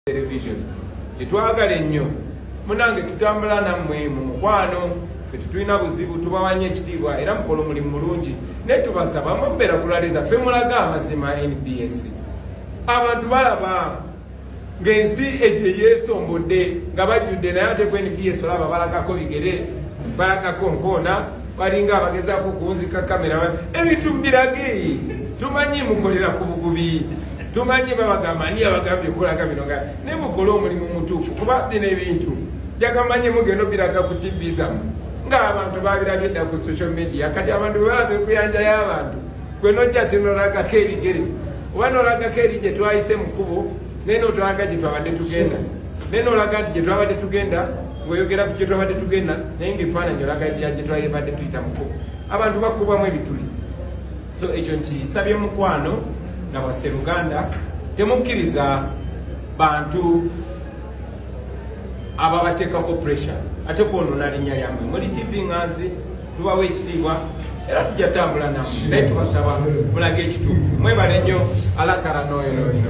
Television tetwagala ennyo, munange. Tutambula nammwe mu mukwano, fe tetulina buzibu, tubawanye ekitiibwa era mukola omulimu mulungi, naye tubasaba mubeera ku rally zaffe, mulaga amazima. NBS abantu balaba ng'ensi egyo yeesombodde nga bajjudde, naye ate ku NBS olaba balagako bigere, balagako nkoona, balinga abagezaako okuwunzika kamera. Ebintu mbirage, tumanyi mukolera ku bugubi, tumanyi babagamba ani abagambye okulaga bino nga, naye mukole omulimu mutuufu, kuba bino ebintu jagamanye mugenda obiraga ku TV zammwe ng'abantu babirabye dda ku social media. Kati abantu bwe balaba ekuyanja y'abantu, gwe nojja tinolagako ebigere oba nolagako eri gye twayise mu kkubo, naye notulaga gye twabadde tugenda, naye nolaga nti gye twabadde tugenda, ng'oyogera ku gye twabadde tugenda, naye ngaebifaananyi olaga bya gye twabadde tuyita mu kkubo, abantu bakubamu ebituli. So ekyo nkisabye mukwano na bwaseruganda, temukkiriza bantu ababateekako pressure ate kwonoona linnya lyammwe. Muli TV ŋŋanzi, tubawo ekitiibwa era tujja tambula nammwe, naye tubasaba mulage ekituufu. Mwebale nnyo, alakara noyo noyo.